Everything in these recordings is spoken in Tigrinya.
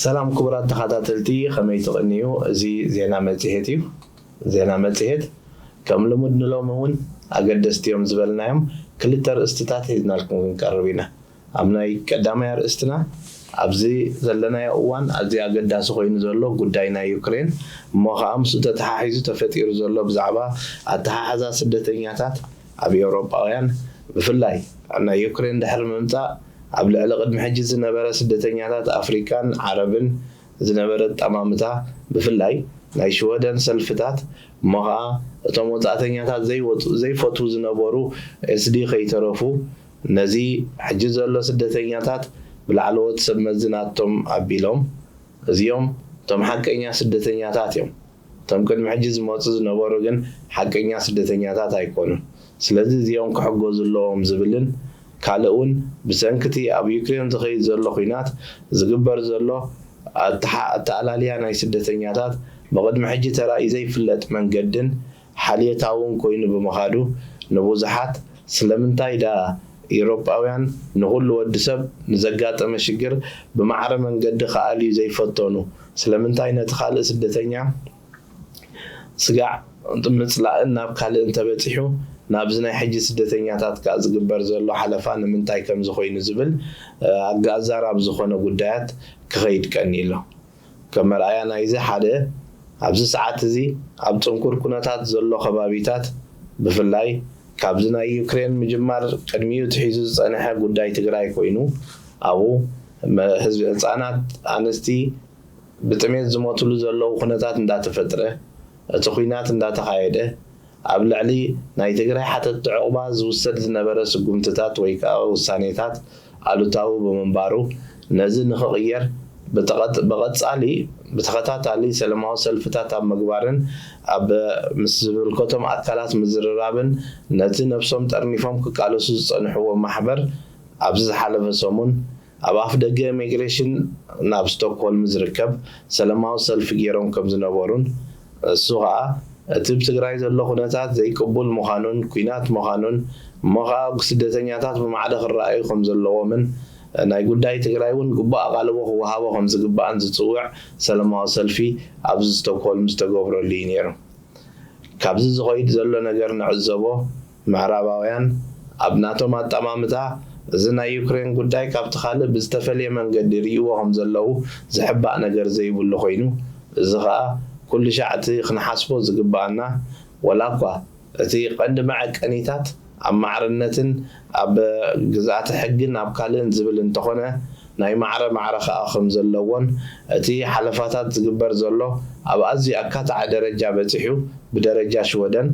ሰላም ክቡራት ተኸታተልቲ፣ ከመይ ትቕንዩ? እዚ ዜና መጽሔት እዩ። ዜና መጽሔት ከም ልሙድ ንሎሚ እውን ኣገደስቲ እዮም ዝበልናዮም ክልተ ርእስትታት ሒዝናልኩም ክንቀርብ ኢና። ኣብ ናይ ቀዳማይ ኣርእስትና፣ ኣብዚ ዘለናዮ እዋን ኣዝዩ ኣገዳሲ ኮይኑ ዘሎ ጉዳይ ናይ ዩክሬን፣ እሞ ኸኣ ምስኡ ተተሓሒዙ ተፈጢሩ ዘሎ ብዛዕባ ኣተሓሕዛ ስደተኛታት ኣብ ኤውሮጳውያን፣ ብፍላይ ኣብ ናይ ዩክሬን ድሕሪ ምምጻእ ኣብ ልዕሊ ቅድሚ ሕጂ ዝነበረ ስደተኛታት ኣፍሪቃን ዓረብን ዝነበረ ኣጠማምታ፣ ብፍላይ ናይ ሽወደን ሰልፍታት፣ እሞ ኸኣ እቶም ወጻእተኛታት ዘይወጹ-፣ ዘይፈትዉ ዝነበሩ ኤስዲ ከይተረፉ፣ ነዚ ሕጂ ዘሎ ስደተኛታት ብላዕለዎት ሰብ መዚ ናቶም ኣቢሎም፣ እዚኦም እቶም ሓቀኛ ስደተኛታት እዮም። እቶም ቅድሚ ሕጂ ዝመጹ ዝነበሩ ግን ሓቀኛ ስደተኛታት ኣይኮኑን። ስለዚ እዚኦም ክሕገዙ ኣለዎም ዝብልን ካልእ እውን ብሰንኪ እቲ ኣብ ዩክሬን ዝኸይድ ዘሎ ኲናት ዝግበር ዘሎ ኣተሓ-፣ ኣተኣላልያ ናይ ስደተኛታት ብቕድሚ ሕጂ ተራእዩ ዘይፍለጥ መንገድን ሓልዮታውን ኮይኑ ብምኻዱ ንብዙሓት ስለምንታይ ደኣ ኤውሮጳውያን ንኹሉ ወዲ ሰብ ንዘጋጠመ ሽግር ብማዕረ መንገዲ ክኣልዩ ዘይፈተኑ? ስለምንታይ ነቲ ካልእ ስደተኛ ስጋዕ ምጽላእን ናብ ካልእ እንተበጺሑ ናብዚ ናይ ሕጂ ስደተኛታት ከኣ ዝግበር ዘሎ ሓለፋ ንምንታይ ከም ዝኾይኑ ዝብል፣ እ፣ ኣጋ-፣ ኣዛራቢ ዝኾነ ጉዳያት ክኸይድ ቀንዩ ኣሎ። ከም መርኣያ ናይዚ ሓደ፣ ኣብዚ ሰዓት እዚ ኣብ ጽንኩር ኩነታት ዘሎ ከባቢታት፣ ብፍላይ ካብዚ ናይ ዩክሬን ምጅማር ቅድሚኡ ትሒዙ ዝጸንሐ ጉዳይ ትግራይ ኮይኑ፣ ኣብኡ መ-፣ ህዝቢ፣ ህጻናት፣ ኣንስቲ ብጥሜት ዝሞትሉ ዘለዉ ኩነታት እንዳተፈጥረ፣ እቲ ኲናት እንዳተኻየደ፣ ኣብ ልዕሊ ናይ ትግራይ ሓተትቲ ዕቑባ ዝውሰድ ዝነበረ ስጉምትታት ወይ ከኣ ውሳኔታት ኣሉታዊ ብምንባሩ፣ ነዚ ንኽቕየር ብተቐጥ-፣ ብቐጻሊ፣ ብተኸታታሊ ሰላማዊ ሰልፍታት ኣብ ምግባርን ኣብ ምስ ዝምልከቶም ኣካላት ምዝርራብን፣ ነቲ ነብሶም ጠርኒፎም ክቃለሱ ዝጸንሕዎ ማሕበር፣ ኣብዚ ዝሓለፈ ሰሙን ኣብ ኣፍ ደገ ኢሚግሬሽን ናብ ስቶክሆልም ዝርከብ ሰላማዊ ሰልፊ ገይሮም ከም ዝነበሩን፣ እሱ ኸኣ እቲ ብትግራይ ዘሎ ኩነታት ዘይቅቡል ምዃኑን ኲናት ምዃኑን፣ እሞ ኸኣ ስደተኛታት ብማዕረ ክረኣዩ ከም ዘለዎምን፣ ናይ ጉዳይ ትግራይ እውን ግቡእ ኣቓልቦ ክወሃቦ ከም ዝግባእን ዝጽውዕ ሰላማዊ ሰልፊ ኣብዚ ስቶክሆልም ዝተገብረሉ እዩ ነይሩ። ካብዚ ዝኸይድ ዘሎ ነገር ንዕዘቦ፣ ምዕራባውያን ኣብ ናቶም ኣጠማምታ፣ እዚ ናይ ዩክሬን ጉዳይ ካብቲ ካልእ ብዝተፈልየ መንገዲ ይርእይዎ ከም ዘለዉ ዝሕባእ ነገር ዘይብሉ ኮይኑ፣ እዚ ኸኣ ኩሉ ሻዕ እቲ ክንሓስቦ ዝግብኣና፣ ወላ እኳ እቲ ቀንዲ መዐቀኒታት ኣብ ማዕርነትን ኣብ ግዝኣተ ሕግን ኣብ ካልእን ዝብል እንተኾነ፣ ናይ ማዕረ ማዕረ ኸኣ ከም ዘለዎን፣ እቲ ሓለፋታት ዝግበር ዘሎ ኣብ ኣዝዩ ኣካታዒ ደረጃ በጺሑ፣ ብደረጃ ሽወደን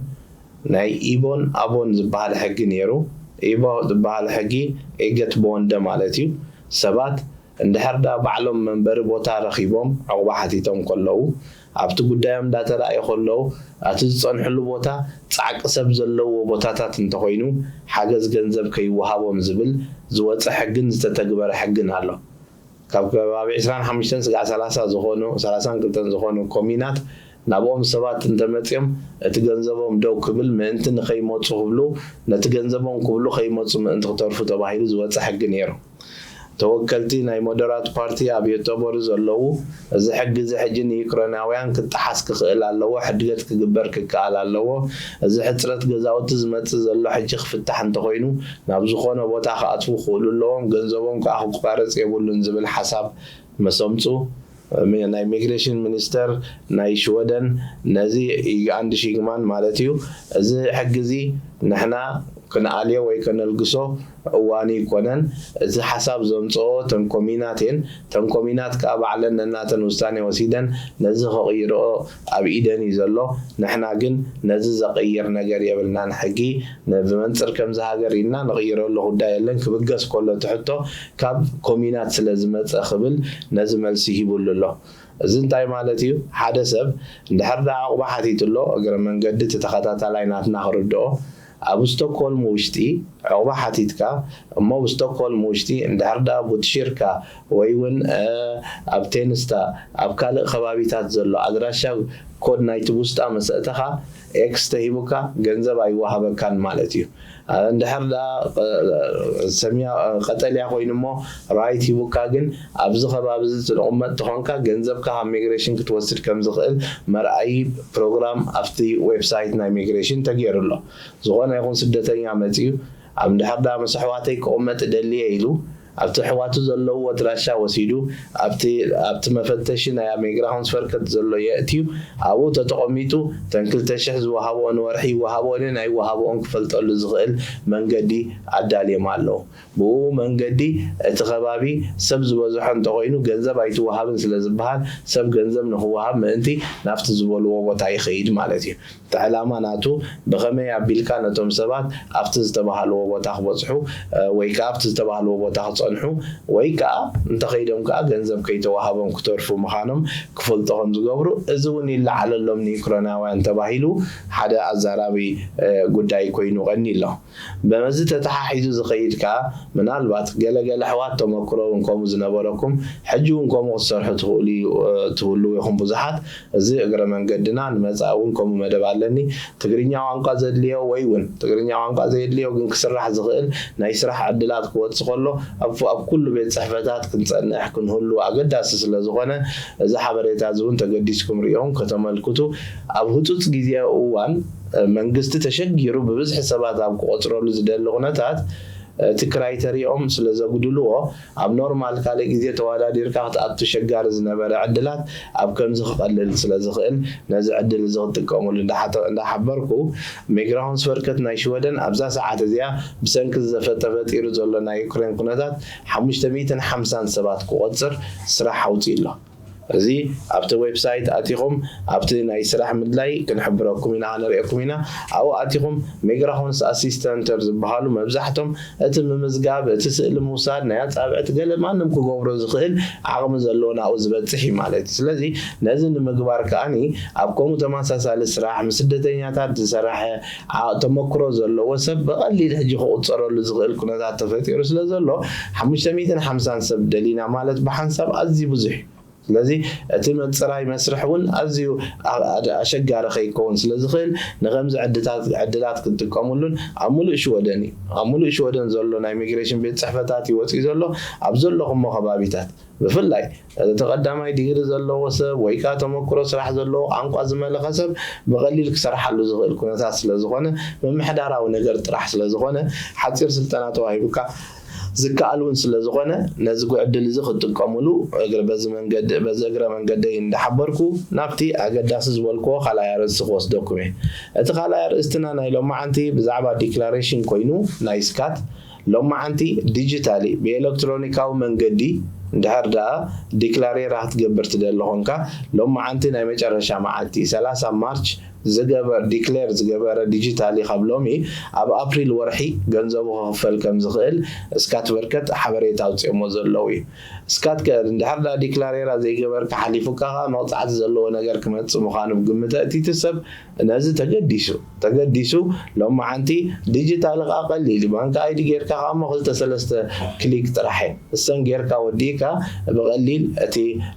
ናይ ኢቦን ኣቦን ዝበሃል ሕጊ ነይሩ። ኢቦ ዝበሃል ሕጊ ኤገት ቦንደ ማለት እዩ። ሰባት እንድሕር ደኣ ባዕሎም መንበሪ ቦታ ረኺቦም ዕቑባ ሓቲቶም ከለዉ፣ ኣብቲ ጉዳዮም እንዳተራእየ ከለዉ፣ እቲ ዝጸንሕሉ ቦታ ጻዕቂ ሰብ ዘለዎ ቦታታት እንተኾይኑ፣ ሓገዝ ገንዘብ ከይወሃቦም ዝብል ዝወጸ ሕግን ዝተተግበረ ሕግን ኣሎ። ካብ ከባቢ ዕስራን ሓሙሽተን ስጋዕ ሰላሳ ዝኾኑ፣ ሰላሳን ክልተን ዝኾኑ ኮሚናት ናብኦም ሰባት እንተመጽዮም፣ እቲ ገንዘቦም ደው ክብል ምእንቲ ንኸይመጹ ክብሉ፣ ነቲ ገንዘቦም ክብሉ ከይመጹ ምእንቲ ክተርፉ ተባሂሉ ዝወጸ ሕጊ ነይሩ። ተወከልቲ ናይ ሞደራት ፓርቲ ኣብ ዮተቦሪ ዘለዉ፣ እዚ ሕጊ እዚ ሕጂ ንዩክሬናውያን ክጠሓስ ክኽእል ኣለዎ፣ ሕድገት ክግበር ክከኣል ኣለዎ። እዚ ሕጽረት ገዛውቲ ዝመጽእ ዘሎ ሕጂ ክፍታሕ እንተኾይኑ፣ ናብ ዝኾነ ቦታ ክኣትዉ ክኽእሉ ኣለዎም፣ ገንዘቦም ከኣ ክቋረጽ የብሉን ዝብል ሓሳብ ምስ ኣምጹ፣ ሚ-፣ ናይ ኢሚግሬሽን ሚኒስተር ናይ ሽወደን ነዚ ኣንድሪስ ዪግማን ማለት እዩ፣ እዚ ሕጊ እዚ ንሕና ክንኣልዮ ወይ ከነልግሶ እዋኑ ኣይኮነን። እቲ ሓሳብ ዘምጽኦ እተን ኮሚናት እየን። እተን ኮሚናት ከኣ ባዕለን ነናተን ውሳኔ ወሲደን ነዚ ክቕይርኦ ኣብ ኢደን እዩ ዘሎ። ንሕና ግን ነዚ ዘቕይር ነገር የብልናን። ሕጊ ን-፣ ብመንጽር ከምዚ ሃገር ኢልና ንቕይረሉ ጉዳይ የለን። ክብገስ ከሎ እቲ ሕቶ ካብ ኮሚናት ስለ ዝመጸ ክብል ነዚ መልሲ ሂቡሉ ኣሎ። እዚ እንታይ ማለት እዩ? ሓደ ሰብ እንድሕር ደኣ ዕቑባ ሓቲቱ ኣሎ፣ እግረ መንገዲ እቲ ተኸታታላይ ናትና ክርድኦ፣ ኣብ ስቶክሆልም ውሽጢ ዕቑባ ሓቲትካ፣ እሞ ኣብ ስቶክሆልም ውሽጢ እንድሕር ደኣ ቡትሺርካ ወይ እውን፣ እ፣ ኣብ ቴንስታ፣ ኣብ ካልእ ከባቢታት ዘሎ ኣድራሻ ኮድ ናይቲ ውስጣ ምስ ኣእተኻ፣ ኤክስ ተሂቡካ፣ ገንዘብ ኣይወሃበካን ማለት እዩ። እንድሕር ደኣ ሰሚያ ቀጠልያ ኮይኑ እሞ ራይት ሂቡካ፣ ግን ኣብዚ ከባቢ እዚ ትቕመጥ ተኾንካ ገንዘብካ ካብ ሚግሬሽን ክትወስድ ከም ዝኽእል መርኣዪ ፕሮግራም ኣብቲ ዌብሳይት ናይ ሚግሬሽን ተገይሩ ኣሎ። ዝኾነ ይኹን ስደተኛ መጺኡ ኣብ እንድሕር ደኣ ምስ ኣሕዋተይ ክቕመጥ ደልየ ኢሉ ኣብቲ ኣሕዋቱ ዘለውዎ ኣድራሻ ወሲዱ ኣብቲ ኣብቲ መፈተሺ ናይ ኣሜግራሆንስ ፈርከት ዘሎ የእትዩ ኣብኡ ተተቐሚጡ ተን ክልተ ሽሕ ዝወሃብኦ ንወርሒ ይወሃብኦን ኣይወሃብኦን ክፈልጠሉ ዝኽእል መንገዲ ኣዳልዮም ኣለዉ። ብኡ መንገዲ እቲ ከባቢ ሰብ ዝበዝሖ እንተኾይኑ ገንዘብ ኣይትወሃብን ስለ ዝበሃል ሰብ ገንዘብ ንኽወሃብ ምእንቲ ናብቲ ዝበልዎ ቦታ ይኸይድ ማለት እዩ። እቲ ዕላማ ናቱ ብኸመይ ኣቢልካ ነቶም ሰባት ኣብቲ ዝተባሃልዎ ቦታ ክበፅሑ ወይ ከዓ ኣብቲ ዝተባሃልዎ ቦታ ክፀንሑ ወይ ከዓ እንተኸይዶም ከዓ ገንዘብ ከይተዋሃቦም ክተርፉ ምዃኖም ክፈልጡ ከም ዝገብሩ እዚ እውን ይለዓለሎም ንዩክረናውያን ተባሂሉ ሓደ ኣዛራቢ ጉዳይ ኮይኑ ቀኒ ኣሎ። በዚ ተተሓሒዙ ዝኸይድ ከዓ ምናልባት ገለገለ ኣሕዋት ተመክሮ እውን ከምኡ ዝነበረኩም ሕጂ እውን ከምኡ ክትሰርሑ ትኽእሉ ትህልዉ ኢኹም ብዙሓት እዚ እግረ መንገድና ንመጻኢ እውን ከምኡ መደብ ኣለኒ። ትግርኛ ቋንቋ ዘድልዮ ወይ እውን ትግርኛ ቋንቋ ዘየድልዮ ግን ክስራሕ ዝኽእል ናይ ስራሕ ዕድላት ክወጽእ ከሎ ኣብ ኣብ ኩሉ ቤት ጽሕፈታት ክንጸንሕ ክንህሉ ኣገዳሲ ስለ ዝኾነ እዚ ሓበሬታ እዚ እውን ተገዲስኩም ርኢኹም ከተመልክቱ ኣብ ህጹጽ ግዜ እዋን መንግስቲ ተሸጊሩ ብብዝሒ ሰባት ኣብ ክቆጽረሉ ዝደሊ ኩነታት እቲ ክራይተሪኦም ስለ ዘጉድልዎ ኣብ ኖርማል ካልእ ግዜ ተወዳዲርካ ክትኣቱ ሸጋሪ ዝነበረ ዕድላት ኣብ ከምዚ ክቐልል ስለ ዝኽእል ነዚ ዕድል እዚ ክትጥቀሙሉ እንዳሓበርኩ ሜግራሆንስ ፈርከት ናይ ሽወደን ኣብዛ ሰዓት እዚኣ ብሰንኪ ተፈጢሩ ዘሎ ናይ ዩክሬን ኩነታት ሓሙሽተ ሚእትን ሓምሳን ሰባት ክቆጽር ስራሕ ኣውፅኡ ኣሎ። እዚ ኣብቲ ዌብሳይት ኣቲኹም ኣብቲ ናይ ስራሕ ምድላይ ክንሕብረኩም ኢና፣ ከነርእየኩም ኢና። ኣብኡ ኣቲኹም ሜግራሆንስ ኣሲስተንተር ዝበሃሉ መብዛሕቶም እቲ ምምዝጋብ፣ እቲ ስእሊ ምውሳድ፣ ናይ ኣጻብዕቲ ገለ ማንም ክገብሮ ዝኽእል ዓቕሚ ዘለዎ ናብኡ ዝበጽሕ እዩ ማለት እዩ። ስለዚ ነዚ ንምግባር ከኣኒ ኣብ ከምኡ ተመሳሳሊ ስራሕ ምስ ስደተኛታት ዝሰራሐ ተመክሮ ዘለዎ ሰብ ብቐሊል ሕጂ ክቑጸረሉ ዝኽእል ኩነታት ተፈጢሩ ስለ ዘሎ ሓሙሽተ ሚእትን ሓምሳን ሰብ ደሊና ማለት ብሓንሳብ ኣዝዩ ብዙሕ እዩ። ስለዚ እቲ ምጽራይ መስርሕ እውን ኣዝዩ ኣሸጋሪ ከይከውን ስለ ዝኽእል ንኸምዚ ዕድላት ዕድላት ክትጥቀሙሉን ኣብ ሙሉእ ሽወደን እዩ ኣብ ሙሉእ ሽወደን ዘሎ ናይ ሚግሬሽን ቤት ጽሕፈታት እዩ ወፂኡ ዘሎ ኣብ ዘለኹሞ ከባቢታት ብፍላይ እቲ ቀዳማይ ዲግሪ ዘለዎ ሰብ ወይ ከዓ ተመክሮ ስራሕ ዘለዎ ቋንቋ ዝመለኸ ሰብ ብቐሊል ክሰርሓሉ ዝኽእል ኩነታት ስለ ዝኾነ ምምሕዳራዊ ነገር ጥራሕ ስለ ዝኾነ ሓፂር ስልጠና ተዋሂቡካ ዝከኣል እውን ስለ ዝኾነ ነዚ ዕድል እዚ ክትጥቀሙሉ በዚ መንገዲ በዚ እግረ መንገደይ እንዳሓበርኩ ናብቲ ኣገዳሲ ዝበልክዎ ካልኣይ ኣርእስቲ ክወስደኩም እየ። እቲ ካልኣይ ኣርእስትና ናይ ሎማዓንቲ ብዛዕባ ዲክላሬሽን ኮይኑ ናይ ስካት ሎማዓንቲ ዲጂታሊ ብኤሌክትሮኒካዊ መንገዲ እንድሕር ደኣ ዲክላሬራ ክትገብር ትደሊ ኾንካ ሎማዓንቲ ናይ መጨረሻ መዓልቲ ሰላሳ ማርች ዝገበር ዲክሌር ዝገበረ ዲጂታሊ ካብ ሎሚ ኣብ ኣፕሪል ወርሒ ገንዘቡ ክኽፈል ከም ዝኽእል ስካት በርከት ሓበሬታ ኣውፅኦሞ ዘለዉ እዩ። ስካት ከ እንድሕር ዳ ዲክላሬራ ዘይገበርካ ሓሊፉካ ከዓ መቕፃዕቲ ዘለዎ ነገር ክመፅእ ምዃኑ ብግምተ እቲ ሰብ ነዚ ተገዲሱ ተገዲሱ ሎማዓንቲ ዲጂታል ከዓ ቀሊል እዩ። ባንክ ኣይዲ ጌርካ ከዓ እሞ ክልተ ሰለስተ ክሊክ ጥራሕ እየ እሰን ጌርካ ወዲእካ ብቐሊል እቲ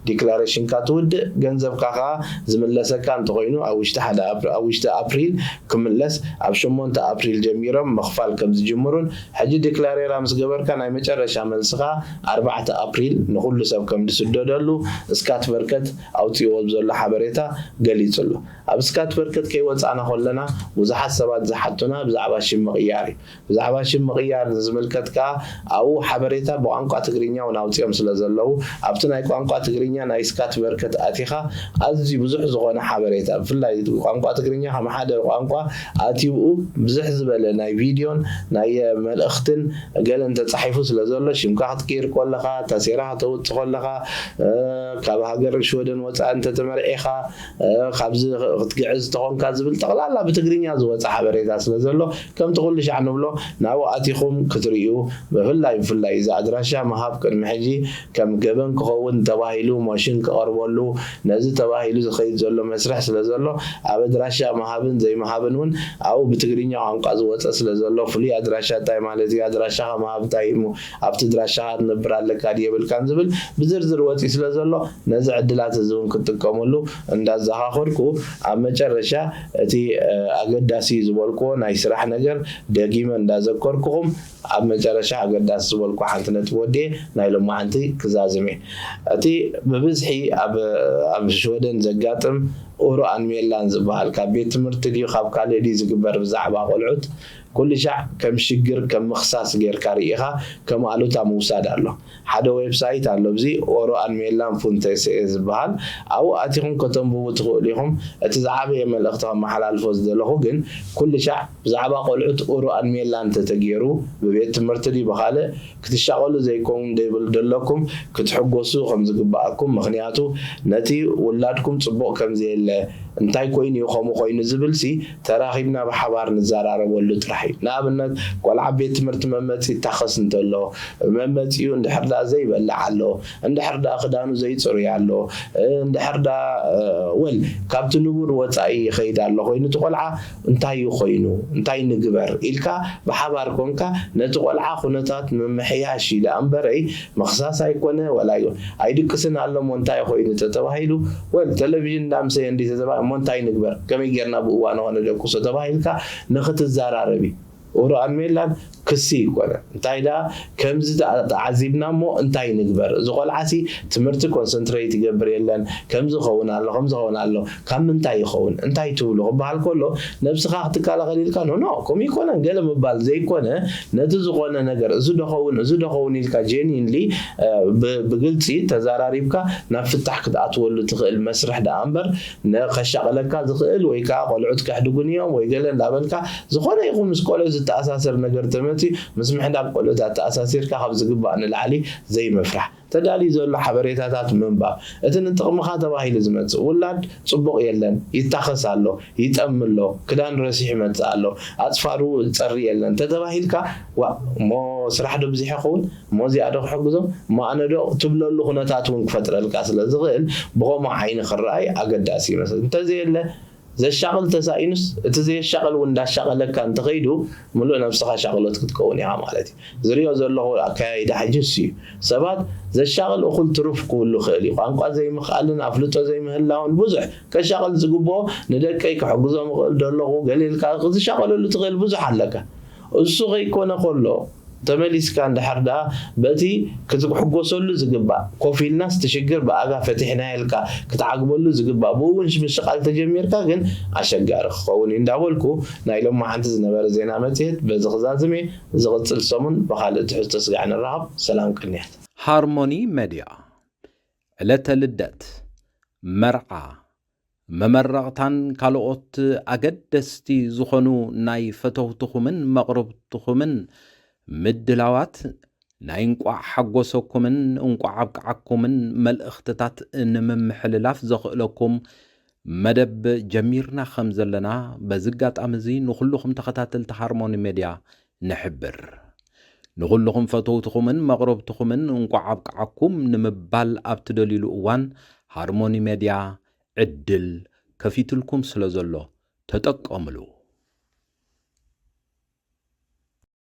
ዲክላሬሽንካ ትውድእ ገንዘብካ ከዓ ዝምለሰካ እንተኾይኑ ኣብ ውሽጢ ሓደ ኣብ ውሽጢ ኣፕሪል ክምለስ ኣብ ሸሞንተ ኣፕሪል ጀሚሮም ምኽፋል ከም ዝጅምሩን ሕጂ ዲክላሬራ ምስ ገበርካ ናይ መጨረሻ መልስኻ ኣርባዕተ ኣፕሪል ንኹሉ ሰብ ከም ዝስደደሉ ስካት በርከት ኣውፅዎ ዘሎ ሓበሬታ ገሊፁ ኣሎ። ኣብ ስካት በርከት ከይወፃእና ከለና ብዙሓት ሰባት ዝሓቱና ብዛዕባ ሽም ምቕያር እዩ። ብዛዕባ ሽም ምቕያር ንዝምልከት ከኣ ኣብኡ ሓበሬታ ብቋንቋ ትግርኛ እውን ኣውፂኦም ስለ ዘለዉ ኣብቲ ናይ ቋንቋ ትግርኛ ናይ ስካት በርከት ኣቲኻ ኣዝዩ ብዙሕ ዝኾነ ሓበሬታ ብፍላይ ቋንቋ ትግርኛ ከም ሓደ ቋንቋ ኣትዩ ብኡ ብዝሕ ዝበለ ናይ ቪድዮን ናይ መልእኽትን ገለን ተፃሒፉ ስለ ዘሎ ሽምካ ክትቅይር ከለኻ ታሴራ ከተውፅእ ከለኻ ካብ ሃገር ሽወደን ወፃኢ እንተተመርዒኻ ካብዚ ክትግዕዝ ተኾንካ ዝብል ጠቕላላ ብትግርኛ ዝወፀ ሓበሬታ ስለ ዘሎ ከምቲ ኩሉ ሻዕ ንብሎ ናብኡ ኣቲኹም ክትርእዩ ብፍላይ ብፍላይ እዚ ኣድራሻ ምሃብ ቅድሚ ሕጂ ከም ገበን ክኸውን ተባሂሉ ሞሽን ክቐርበሉ ነዚ ተባሂሉ ዝኸይድ ዘሎ መስርሕ ስለ ዘሎ ኣብ ኣድራሻ ምሃብን ዘይምሃብን እውን ኣብኡ ብትግርኛ ቋንቋ ዝወፀ ስለ ዘሎ፣ ፍሉይ ኣድራሻ እንታይ ማለት እዩ፣ ኣድራሻኻ ምሃብ እንታይ እዩ፣ ኣብቲ ኣድራሻኻ ትነብር ኣለካ ድዩ የብልካን ዝብል ብዝርዝር ወፂኡ ስለ ዘሎ፣ ነዚ ዕድላት እዚ እውን ክትጥቀመሉ እንዳዘኻኸርኩ፣ ኣብ መጨረሻ እቲ ኣገዳሲ ዝበልኩዎ ናይ ስራሕ ነገር ደጊመ እንዳዘከርኩኹም፣ ኣብ መጨረሻ ኣገዳሲ ዝበልኩ ሓንቲ ነጥቢ ወዲኤ ናይ ሎማዓንቲ ክዛዝም እየ። እቲ ብብዝሒ ኣብ ኣብ ሽወደን ዘጋጥም ኦሮ ኣንሜላን ዝበሃል፣ ካብ ቤት ትምህርቲ ድዩ ካብ ካልእ ድዩ ዝግበር፣ ብዛዕባ ቆልዑት ኩሉ ሻዕ ከም ሽግር፣ ከም ምኽሳስ ጌርካ ርኢኻ ከም ኣሉታ ምውሳድ ኣሎ። ሓደ ዌብሳይት ኣሎ፣ ብዚ ኦሮ ኣንሜላን ፉንተሴ ዝበሃል፣ ኣብኡ ኣቲኹም ከተንብቡ ትኽእሉ ኢኹም። እቲ ዝዓበየ መልእኽቲ ከመሓላልፎ ዝደለኹ ግን፣ ኩሉ ሻዕ ብዛዕባ ቆልዑት ኦሮ ኣንሜላን እንተተገይሩ፣ ብቤት ትምህርቲ ድዩ ብኻልእ፣ ክትሻቐሉ ዘይኮን ደይብል ደለኩም፣ ክትሕጎሱ ከም ዝግባኣኩም። ምኽንያቱ ነቲ ውላድኩም ጽቡቕ ከም ዘየለ፣ እንታይ ኮይኑ እዩ ከምኡ ኮይኑ ዝብል ሲ፣ ተራኺብና ብሓባር ንዘራረበሉ ጥራሕ እዩ። ንኣብነት፣ ቆልዓ ቤት ትምህርቲ መመጺ ይታኸስ እንተሎ፣ መመጺኡ እንድሕር ደኣ ዘይበልዕ ኣሎ፣ እንድሕር ደኣ ክዳኑ ዘይጽሩይ ኣሎ፣ እንድሕር ደኣ፣ ወል፣ ካብቲ ንቡር ወጻኢ ይኸይድ ኣሎ ኮይኑ፣ እቲ ቆልዓ እንታይ እዩ ኮይኑ፣ እንታይ ንግበር ኢልካ ብሓባር ኮንካ ነቲ ቆልዓ ኩነታት ምምሕያሽ እዩ ደኣ እምበረይ፣ ምኽሳስ ኣይኮነ፣ ወላ ኣይኮነ። ኣይድቅስን ኣሎ እሞ እንታይ ኮይኑ ተተባሂሉ፣ ወል፣ ቴሌቪዥን እንዳምሰየ እንዲ ተተባ-፣ እሞ እንታይ ንግበር፣ ከመይ ጌርና ብእዋኑ ኸነደቅሶ ተባሂልካ ንኽትዘራረብ እዩ። ኦሮ ኣንሜላን ክሲ ይኮነ። እንታይ ደኣ፣ ከምዚ ተዓ-፣ ተዓዚብና እሞ እንታይ ንግበር? እዚ ቆልዓሲ ትምህርቲ ኮንሰንትሬት ይገብር የለን፣ ከምዚ ኸውን ኣሎ፣ ከምዚ ኸውን ኣሎ፣ ካብ ምንታይ ይኸውን? እንታይ ትብሉ? ክበሃል ከሎ፣ ነብስኻ ክትከላኸል ኢልካ፣ ኖ፣ ኖ፣ ከምኡ ይኮነን፣ ገለ ምባል ዘይኮነ፣ ነቲ ዝኾነ ነገር፣ እዚ ዶ ኸውን፣ እዚ ዶ ኸውን ኢልካ ጄኒንሊ፣ እ፣ ብ-፣ ብግልጺ ተዘራሪብካ ናብ ፍታሕ ክትኣትወሉ ትኽእል መስርሕ ደኣ እምበር፣ ነ-፣ ከሻቕለካ ዝኽእል ወይ ከኣ ቆልዑት ከሕድጉን እዮም ወይ ገለ እንዳበልካ፣ ዝኾነ ይኹን ምስ ቆልዑት ዝተኣሳሰር ነገር ተመጺኡ፣ ምስ ምሕዳግ ቆልዑት ኣተኣሳሲርካ ካብ ዝግባእ ንላዕሊ ዘይምፍራሕ። ተዳልዩ ዘሎ ሓበሬታታት ምንባብ። እቲ ንጥቕምኻ ተባሂሉ ዝመጽእ ውላድ ጽቡቕ የለን፣ ይታኸስ ኣሎ፣ ይጠሚ ኣሎ፣ ክዳን ረሲሑ ይመጽእ ኣሎ፣ ኣጽፋሩ ጸሪ የለን ተተባሂልካ፣ ዋእ፣ እሞ ስራሕ ዶ ብዚሕ ይኸውን? እሞ እዚኣ ዶ ክሕግዞም? እሞ ኣነ ዶ ትብለሉ ኩነታት እውን ክፈጥረልካ ስለ ዝኽእል፣ ብኸምኡ ዓይኒ ክረኣይ ኣገዳሲ ይመስል። እንተዘየለ፣ ዘሻቕል ተሳኢኑስ፣ እቲ ዘየሻቕል እውን እንዳሻቐለካ እንተኸይዱ፣ ምሉእ ነብስኻ ሻቕሎት ክትከውን ኢኻ ማለት እዩ። ዝሪኦ ዘለኹ ኣካያይዳ ሕጂ እሱ እዩ። ሰባት ዘሻቕል እኹል ትሩፍ ክህሉ ይኽእል እዩ። ቋንቋ ዘይምኽኣልን ኣፍልጦ ዘይምህላውን ብዙሕ፣ ከሻቕል ዝግብኦ፣ ንደቀይ ክሕግዞም እኽእል ዶ ኣለኹ፣ ገለ ኢልካ ዝሻቐለሉ ትኽእል ብዙሕ ኣለካ። እሱ ከይኮነ ከሎ፣ ተመሊስካ እንድሕር ደኣ በቲ ክትሕጎሰሉ ዝግባእ፣ ኮፍ ኢልናስ እቲ ሽግር ብኣጋ ፈቲሕናዮ ኢልካ ክትዓግበሉ ዝግባእ፣ ብኡ እውን ምሽቓል ተጀሚርካ ግን ኣሸጋሪ ክኸውን እዩ እንዳበልኩ፣ ናይ ሎማዓንቲ ዝነበረ ዜና መጽሔት በዚ ክዛዝም እየ። ዝቕጽል ሰሙን ብኻልእ ትሕዝቶ ስጋዕ ንራኸብ። ሰላም ቅንያት። ሃርሞኒ ሜድያ፣ ዕለተ ልደት፣ መርዓ፣ መመረቕታን ካልኦት ኣገደስቲ ዝኾኑ ናይ ፈተውትኹምን መቕርብትኹምን ምድላዋት፣ ናይ እንቋዕ ሓጎሰኩምን እንቋዕ ኣብቅዓኩምን መልእኽትታት ንምምሕልላፍ ዘኽእለኩም መደብ ጀሚርና ከም ዘለና በዚ ኣጋጣሚ እዚ ንኹልኹም ተኸታተልቲ ሃርሞኒ ሜድያ ንሕብር። ንኹልኹም ፈተውትኹምን መቕረብትኹምን እንቋዕ ኣብቅዓኩም ንምባል ኣብ ትደልዩሉ እዋን ሃርሞኒ ሜድያ ዕድል ከፊትልኩም ስለ ዘሎ ተጠቀምሉ።